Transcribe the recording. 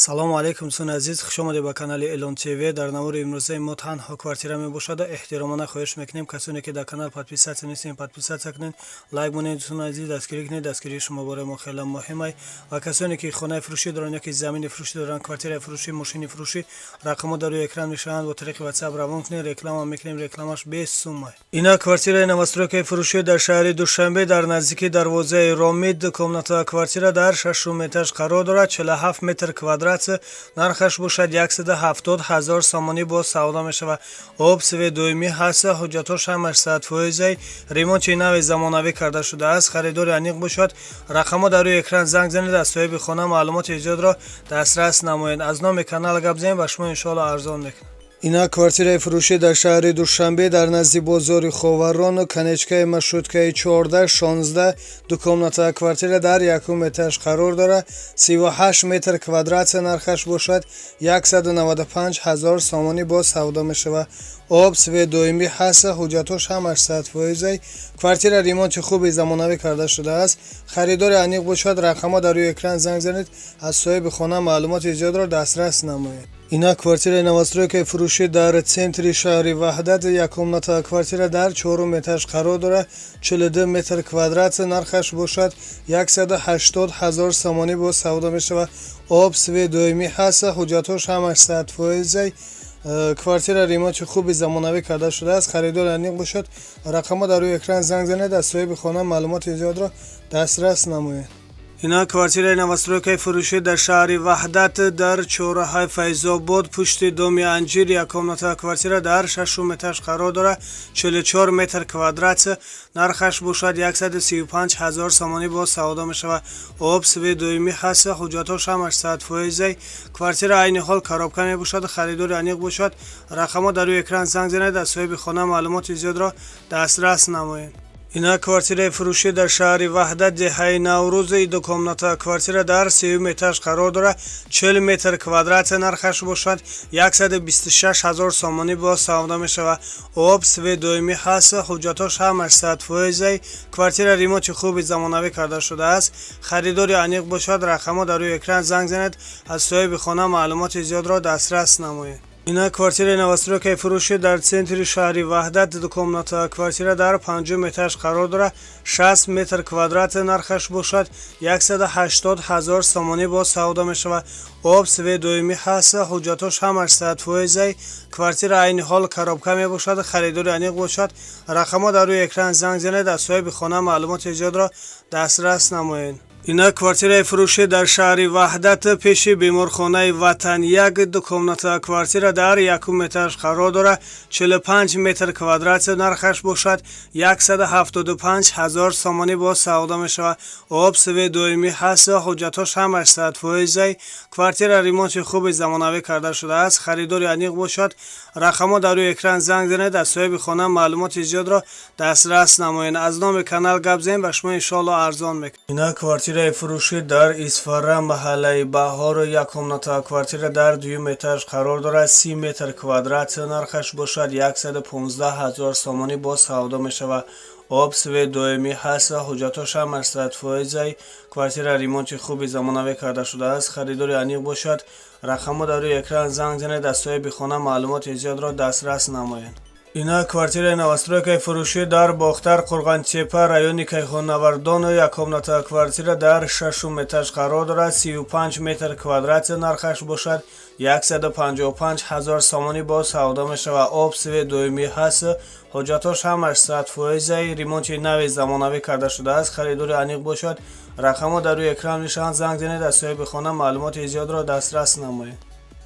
Салому алайкум, дӯстони азиз, хушомадед ба канали Элон ТВ. Дар навори имрӯзаи мо танҳо квартира мебошад. Эҳтиромона хоҳиш мекунем, касоне ки дар канал подписаться нестем, подписаться кунед, лайк монед, дӯстони азиз, дастгирӣ кунед. Дастгирии шумо барои мо хеле муҳим. Ва касоне ки хонаи фурӯшӣ доранд ёки замини фурӯшӣ доранд, квартираи фурӯшӣ, мошини фурӯшӣ, рақамҳо дар рӯи экран мешаванд, бо тариқи WhatsApp равон кунед. Реклама мекунем, рекламаш бесуммай. Ина квартираи новостройкаи фурӯшӣ дар шаҳри Душанбе, дар наздикии дарвозаи Ромид. Комната квартира дар шашум этаж қарор дорад, 47 метр квадрат, нархаш бошад 170 ҳазор сомонӣ, боз савдо мешавад. Об, свет доимӣ ҳаст, ҳуҷҷатҳош ҳамаш 100%, ремонти нави замонавӣ карда шудааст. Харидори аниқ бошад, рақамҳо дар рӯи экран, занг занед, аз соҳиби хона маълумоти зиёдро дастрас намоед. Аз номи канал гап занед, ба шумо иншоалло арзон мекунад. Ина квартираи фурӯшӣ дар шаҳри Душанбе, дар назди бозори Ховарон, конечкаи маршруткаи 14 16. Двухкомната квартира дар якум этаж қарор дорад, 38 метр квадрат, нархаш бошад 195 ҳазор сомонӣ, боз савдо мешавад. Об, свет доимӣ ҳаст, ҳуҷҷатҳош ҳамаш 100%, квартира ремонти хуби замонавӣ карда шудааст. Харидори аниқ бошад, рақамҳо дар рӯи экран, занг занед, аз соҳиби хона маълумоти зиёдро дастрас намоед. Ина квартираи новостройкаи фурӯшӣ дар центри шаҳри Ваҳдат. Яккомната квартира дар чорум этаж қарор дорад, 42 метр квадрат, нархаш бошад 180 ҳазор сомонӣ, боз савдо мешавад. Об, свет доимӣ ҳаст, ҳуҷҷатҳош ҳамаш 100%, квартира ремонти хуби замонавӣ карда шудааст. Харидори аниқ бошад, рақамҳо дар рӯи экран, занг занед, аз соҳиби хона маълумоти зиёдро дастрас намоед. Ина квартираи новостройкаи фурӯшӣ дар шаҳри Ваҳдат, дар чорраҳаи Файзобод, пушти доми анҷир. Яккомната квартира дар шашум этаж қарор дорад, 44 метр квадрат, нархаш бошад 135 ҳазор сомонӣ, боз савдо мешавад. Об, свет доимӣ ҳаст, ҳуҷҷатҳош ҳамаш 100%, квартира айни ҳол коробка мебошад. Харидори аниқ бошад, рақамҳо дар рӯи экран, занг занед, аз соҳиби хона маълумоти зиёдро дастрас намоед. Ина квартираи фурӯшӣ дар шаҳри Ваҳдат, деҳаи Наврӯз. Двухкомната квартира дар сеюм этаж қарор дорад, 40 метр квадрат, нархаш бошад 126 ҳазор сомонӣ, боз савдо мешавад. Об, свет доимӣ ҳаст, ҳуҷҷатҳош ҳамаш 100%, квартира ремонти хуби замонавӣ карда шудааст. Харидори аниқ бошад, рақамҳо дар рӯи экран, занг занед, аз соҳиби хона маълумоти зиёдро дастрас намоед. Ина квартираи новостройкаи фурӯшӣ дар центри шаҳри Ваҳдат. Двухкомната квартира дар панҷум этаж қарор дорад, 60 метр квадрат, нархаш бошад 180 ҳазор сомонӣ, боз савдо мешавад. Об, свет доимӣ ҳаст, ҳуҷҷатҳош ҳамаш 100%, квартира айни ҳол коробка мебошад. Харидори аниқ бошад, рақамҳо дар рӯи экран, занг занед, аз соҳиби хона маълумоти зиёдро дастрас намоед. Ина квартираи фурӯшӣ дар шаҳри Ваҳдат, пеши беморхонаи Ватан як. Двухкомната квартира дар якум этаж қарор дорад, 45 метр квадрат, нархаш бошад 175 ҳазор сомонӣ, боз савдо мешавад. Об, свет доимӣ ҳаст, ҳуҷҷатҳош ҳамаш 100%, квартира ремонти хуби замонавӣ карда шудааст. Харидори аниқ бошад, рақамҳо дар рӯи экран, занг занед, аз соҳиби хона маълумоти зиёдро дастрас намоед. Аз номи канал гап занед, ба шумо иншоалло арзон мекунад. Ина квартираи фурӯшӣ дар Исфара, маҳаллаи Баҳор. Яккомната квартира дар дуюм этаж қарор дорад, 30 метр квадрат, нархаш бошад 115 ҳазор сомонӣ, боз савдо мешавад. Об, свет доимӣ ҳаст ва ҳуҷҷатҳош ҳамаш 100%, квартира ремонти хуби замонавӣ карда шудааст. Харидори аниқ бошад, рақамҳо дар рӯи экран, занг занед, аз соҳиби хона маълумоти зиёдро дастрас намоед. Ина квартираи новостройкаи фурӯшӣ дар Бохтар, Қурғонтеппа, райони Кайхоннавардон. Яккомната квартира дар шашум этаж қарор дорад, 35 метр квадрат, нархаш бошад 155 ҳазор сомонӣ, боз савдо мешавад. Об, свет доимӣ ҳаст, ҳуҷҷатҳош ҳамаш 100%, ремонти нави замонавӣ карда шудааст. Харидори аниқ бошад, рақамҳо дар рӯи экран мешаванд, занг занед, аз соҳиби хона маълумоти зиёдро дастрас намоед.